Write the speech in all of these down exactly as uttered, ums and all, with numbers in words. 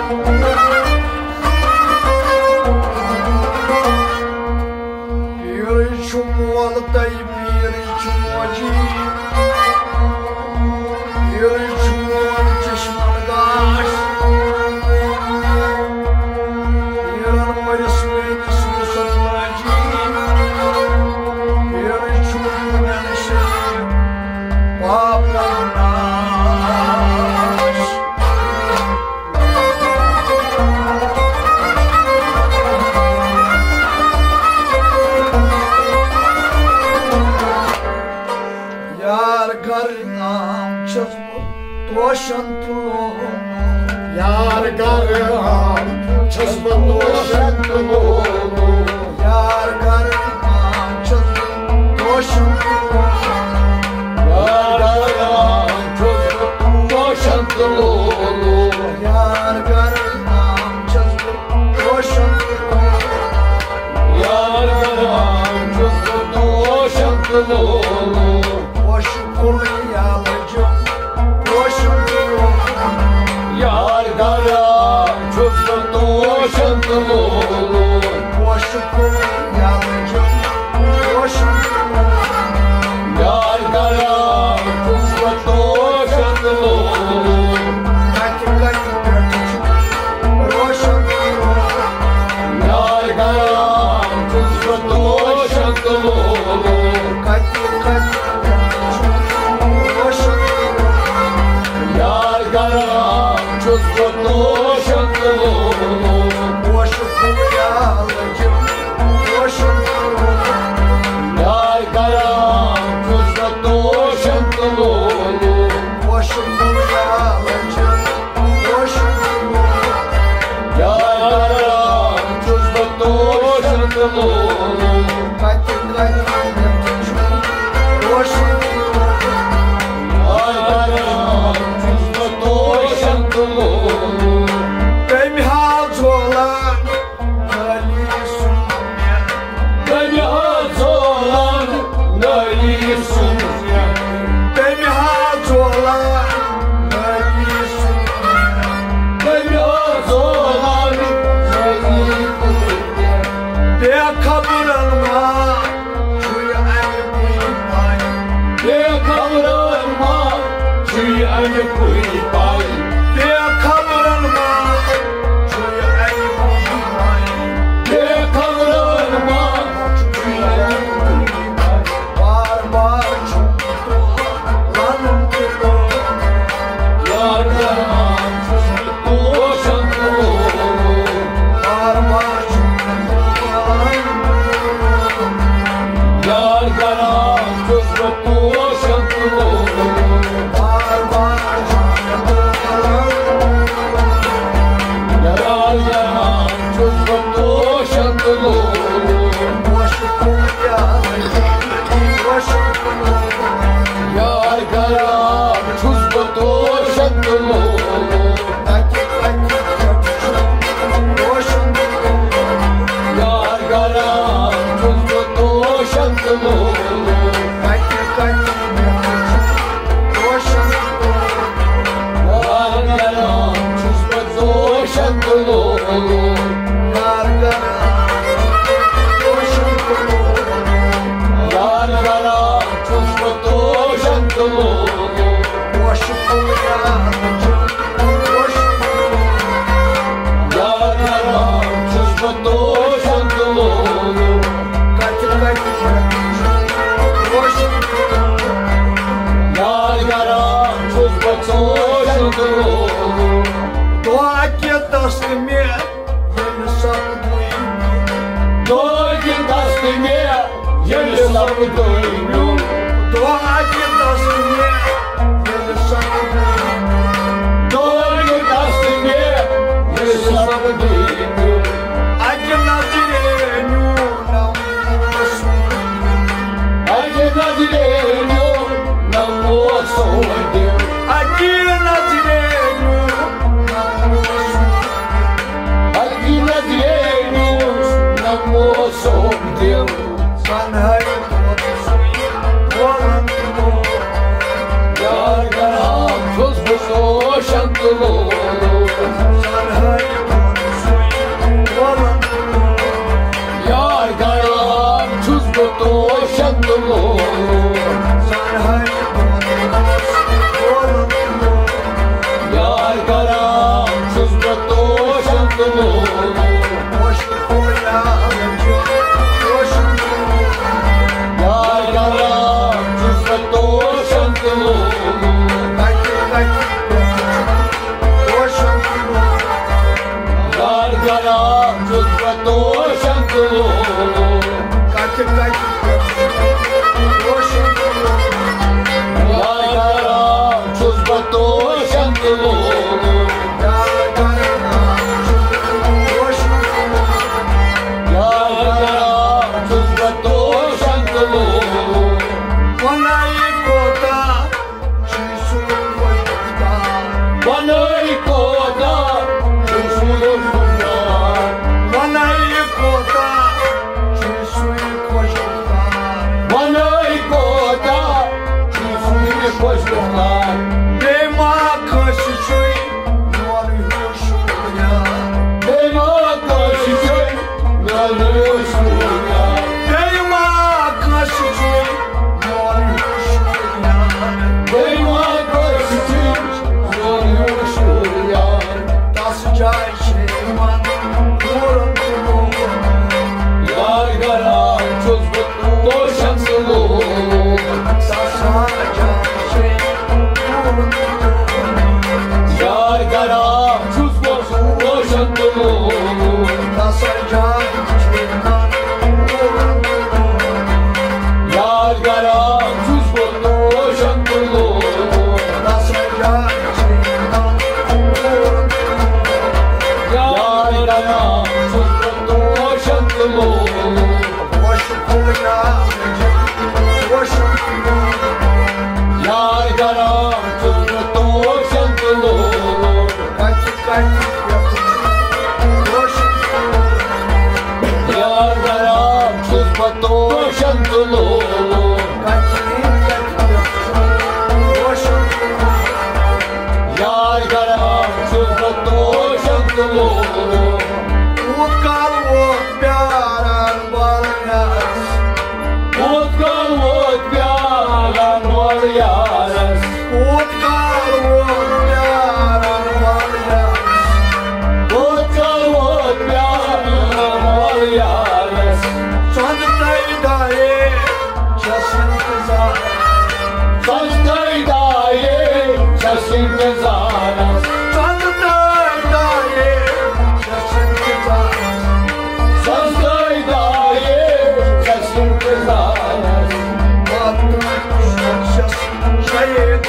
پیٖرٕے چھُ مول تہٕ پیٖرٕے چھُ موجی۔ پیٖرٕے چھُ مول چشمن گاش۔ پیٖرن مٔرِس میٲنِس یوسف ماجی۔ پیٖرٕے چھُ مُنن شریٖف پاپن ناش۔ یار گرٕ عام چھَس بہٕ توشن تہٕ لولہٕ۔ یار گرٕ عام چھَس بہٕ توشن تہٕ لولہٕ۔ یار گرٕ عام چھَس بہٕ توشن تہٕ لولہٕ۔ یار گرٕ عام چھَس بہٕ توشن تہٕ لولہٕ۔ یار گرٕ عام چھَس بہٕ توشن تہٕ لولہٕ۔ یار گرٕ عام چھَس بہٕ توشن تہٕ لولہٕ۔ پوشہٕ کُلۍ یلہٕ جُم، پوشہٕ کُلۍ۔ یار گرٕ عام چھُس بہٕ توشن تہٕ لولہٕ۔ پوشہٕ کُلۍ یلہٕ جُم، پوشہٕ کُلۍ۔ یار گرٕ عام چھُس بہٕ توشن تہٕ لولہٕ۔ کتہِ کتہِ پٮ۪ٹھ چھُ روشن تہٕ لولہٕ۔ یار گرٕ عام چھُس بہٕ توشن تہٕ لولہٕ۔ کتہِ کتہِ پٮ۪ٹھ چھُ روشن تہٕ لولہٕ۔ یار گرٕ عام چھُس بہٕ توشن تہٕ لولہٕ۔ پوشہٕ پھُلیالہٕ چھِ روشن تہٕ لولہٕ۔ یار گرٕ عام چھُس بہٕ توشن تہٕ لولہٕ۔ پوشہٕ پھُلیالہٕ چھِ روشن تہٕ لولہٕ۔ یار گرٕ عام چھُس بہٕ توشن تہٕ لولہٕ۔ کتہِ کتہِ پٮ۪ٹھ چھُ روشن تہٕ لولہٕ۔ یار گرٕ عام چھُس بہٕ توشن تہٕ لولہٕ۔ تٔمۍ ہا زولان نٲلی سُنٛد مےٚ۔ تٔمۍ ہا زولان نٲلی سُنٛد مےٚ۔ تٔمۍ ہا زولان نٲلی سُنٛد مےٚ۔ تٔمۍ ہا زولان نٲلی سُنٛد مےٚ۔ بے خبرن ما چھُے اَمہِ کُے پَے۔ بے خبرن ما چھُے اَمہِ کُے پَے۔ بے خبرن ما چھُے اَمہِ کُے پَے۔ بے خبرن ما چھُے اَمہِ کُے پَے۔ بار بار چھُم تُلان لَنُن تہٕ لولُن۔ یار گرٕ عام چھُس بہٕ توشن تہٕ لولہٕ۔ بار بار چھُم تُلان لَنُن تہٕ لولُن۔ یار گرٕ عام چھُس بہٕ توشن تہٕ لولہٕ۔ بار بار چھُم تُلان لَنُن تہٕ لولُن۔ یار گرٕ عام چھُس بہٕ توشن تہٕ لولہٕ۔ پوشہٕ پھُلیالہٕ چھِ روشن تہٕ لولہٕ۔ یار گرٕ عام چھُس بہٕ توشن تہٕ لولہٕ۔ کتہِ کتہِ پٮ۪ٹھ چھُ روشن تہٕ لولہٕ۔ یار گرٕ عام چھُس بہٕ توشن تہٕ لولہٕ۔ کتہِ کتہِ پٮ۪ٹھ چھُ روشن تہٕ لولہٕ۔ یار گرٕ عام چھُس بہٕ توشن تہٕ لولہٕ۔ یار گرٕ عام چھُس بہٕ توشن تہٕ لولہٕ۔ یار گرٕ عام چھُس بہٕ توشن تہٕ لولہٕ۔ پوشہٕ پھُلیالہٕ چھِ روشن تہٕ لولہٕ۔ یار گرٕ عام چھُس بہٕ توشن تہٕ لولہٕ۔ کتہِ کتہِ پٮ۪ٹھ چھُ روشن تہٕ لولہٕ۔ یار گرٕ عام چھُس بہٕ توشن تہٕ لولہٕ۔ دعا کہِ دستہٕ مےٚ ییٚلہِ سپدُے نیُن۔ دعا کہِ دستہٕ مےٚ ییٚلہِ سپدُے نیُن۔ دعا کہِ دستہٕ مےٚ ییٚلہِ سپدُے نیُن۔ دعا کہِ دستہٕ مےٚ ییٚلہِ سپدُے نیُن۔ اَکہِ نظرِ نیوٗنم اوسُم دِل۔ اَکہِ نظرِ نیوٗنم اوسُم دِل۔ اَکہِ نظرِ نیوٗنم اوسُم دِل۔ اَکی نظرِ نیوٗنم اوسُم دِل۔ سۄنہٕ ہٲوِتھ ووت سُے وولُن تہٕ لولُن۔ یار گرٕ عام چھُس بہٕ توشن تہٕ لولہٕ۔ سۄنہٕ ہٲوِتھ توشن تہٕ لولو۔ کتہِ کتہِ پٮ۪ٹھ چھُ توشن تہٕ لولو۔ یار کران چھُس بہٕ توشن تہٕ لولو۔ یار کران چھُس بہٕ توشن تہٕ لولو۔ یار کران چھُس بہٕ توشن تہٕ لولو۔ ونے کوتاہ چھُے سُے خۄش گُفتار۔ ونے کوتاہ چھُے سُے خۄش گُفتار۔ ونے کوتاہ چھُے سُے خۄش گُفتار۔ ونے کوتاہ چھُے سُے خۄش گُفتار۔ بیٚیہِ ما کٲنٛسہِ چھُے میون ہیوٗ شُکریہ۔ بیٚیہِ ما کٲنٛسہِ چھُے میون ہیوٗ شُکریہ۔ بیٚیہِ ما کٲنٛسہِ چھُے میون ہیوٗ شُکریہ۔ بیٚیہِ ما کٲنٛسہِ چھُے میون ہیوٗ شُکریہ۔ تس جایہِ چھِ یِوان پوٗرٕ پوٗرٕ۔ یار کران چھُس بہٕ توشن تہٕ لولو۔ تس جایہِ چھِ یِوان پوٗرٕ پوٗرٕ۔ یار کران چھُس بہٕ توشن تہٕ لولو۔ تس جایہِ چھِ یِوان پوٗرٕ پوٗرٕ۔ یار کران چھُس بہٕ توشن تہٕ لولو۔ تس جایہِ چھِ یِوان پوٗرٕ پوٗرٕ۔ یار کران چھُس بہٕ توشن تہٕ لولو۔ وۄشہِ پھوٚلہِ آمٕتۍ وۄشہِ۔ یار کران چھُس بہٕ توشن تہٕ لولو۔ کتہِ کتہِ پٮ۪ٹھ چھُ وۄشہِ۔ یار کران چھُس بہٕ توشن تہٕ لولو۔ کتہِ کتہِ پٮ۪ٹھ چھُ وۄشہِ۔ یار کران چھُس بہٕ توشن تہٕ لولو۔ کوٗت کال ووت پیاران وول یارس۔ کوٗت کال ووت پیاران وول یارس۔ کوٗت کال ووت پیاران وول یارس۔ کوٗت کال ووت پیاران وول یارس۔ سۄنٛدٕ تَے دایے چھَس اِنتظار۔ سۄنٛدٕ تَے دایے چھَس اِنتظارس۔ سۄنٛدٕ تَے دایے چھَس اِنتظارس۔ سۄنٛدٕ تَے دایے چھَس اِنتظارس۔ واتُن چھَس شاید۔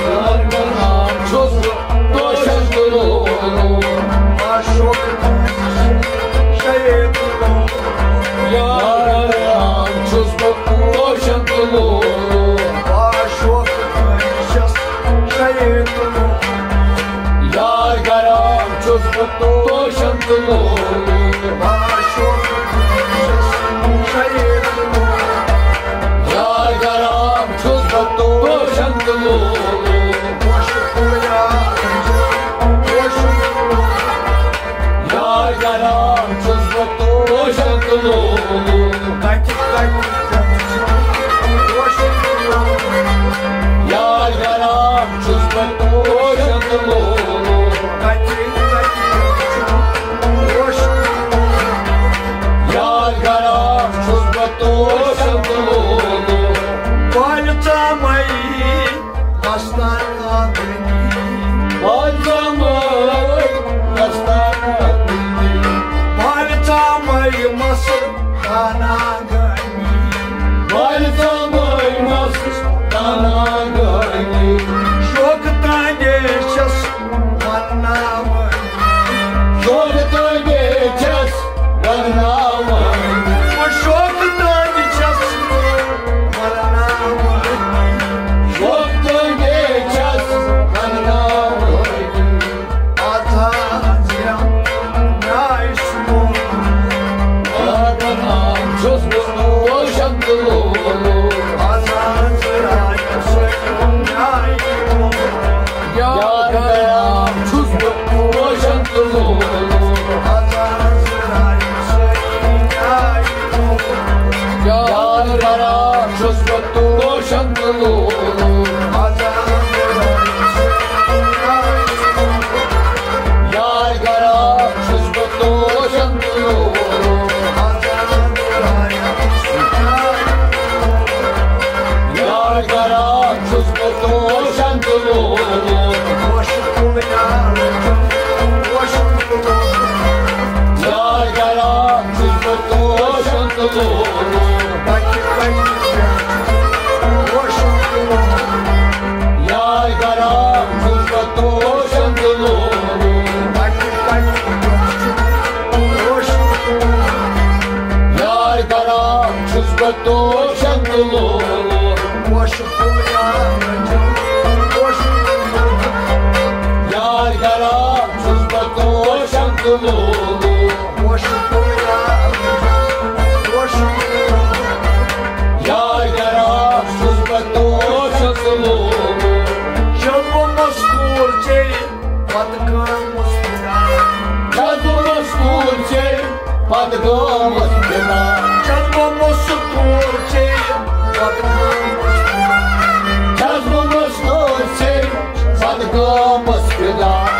یار کران چھُس بہٕ توشن تہٕ لولو۔ معشوق شاید۔ یار کران چھُس بہٕ توشن تہٕ لولو۔ معشوق چھَس شاید۔ یار کران چھُس بہٕ توشن تہٕ لولو۔ معشوق چھَس شاید۔ یار کران چھُس بہٕ توشن تہٕ لولو۔ وۄشہِ پھوٚلہِ آمٕتۍ وۄشہِ۔ یار کران چھُس بہٕ توشن تہٕ لولو۔ کتہِ کتہِ پٮ۪ٹھ چھُ وۄشہِ۔ یار کران چھُس بہٕ توشن تہٕ لولو۔ کتہِ کتہِ پٮ۪ٹھ چھُ وۄشہِ۔ یار کران چھُس بہٕ توشن تہٕ لولو۔ کۄلہِ ژامَے مستانہ گٔلی۔ کۄلہِ ژامَے مستانہ گٔلی۔ کۄلہِ ژامَے مستانہ گٔلی۔ کۄلہِ ژامَے مستانہ گٔلی۔ شوقہٕ تانۍ چھَس ونناوان۔ شوقہٕ تانۍ چھَس ونناوان۔ شوقہٕ تانۍ چھَس ونناوان۔ شوقہٕ تانۍ چھَس ونناوان۔ آزاد یا نایہِ سُمو۔ آزاد چھُس بہٕ توشن تہٕ لولو۔ آزاد یا نایہِ توشن تہٕ لولو۔ پوشہٕ پھوٚل یا أنٛدرِم پوشہٕ۔ یار گرا چھُس بہٕ توشن تہٕ لولو۔ پوشہٕ پھوٚل یا أنٛدرِم پوشہٕ۔ یار گرا چھُس بہٕ توشن تہٕ لولو۔ چھَس بہٕ مستوٗر ژےٚ پتہٕ گٲمٕژ فدا۔ چھَس بہٕ مستوٗر ژےٚ پتہٕ گٲمٕژ فدا۔ چھَس بہٕ مستوٗر ژےٚ پتہٕ گٲمٕژ فدا۔ چھَس بہٕ مستوٗر ژےٚ پتہٕ گٲمٕژ فدا۔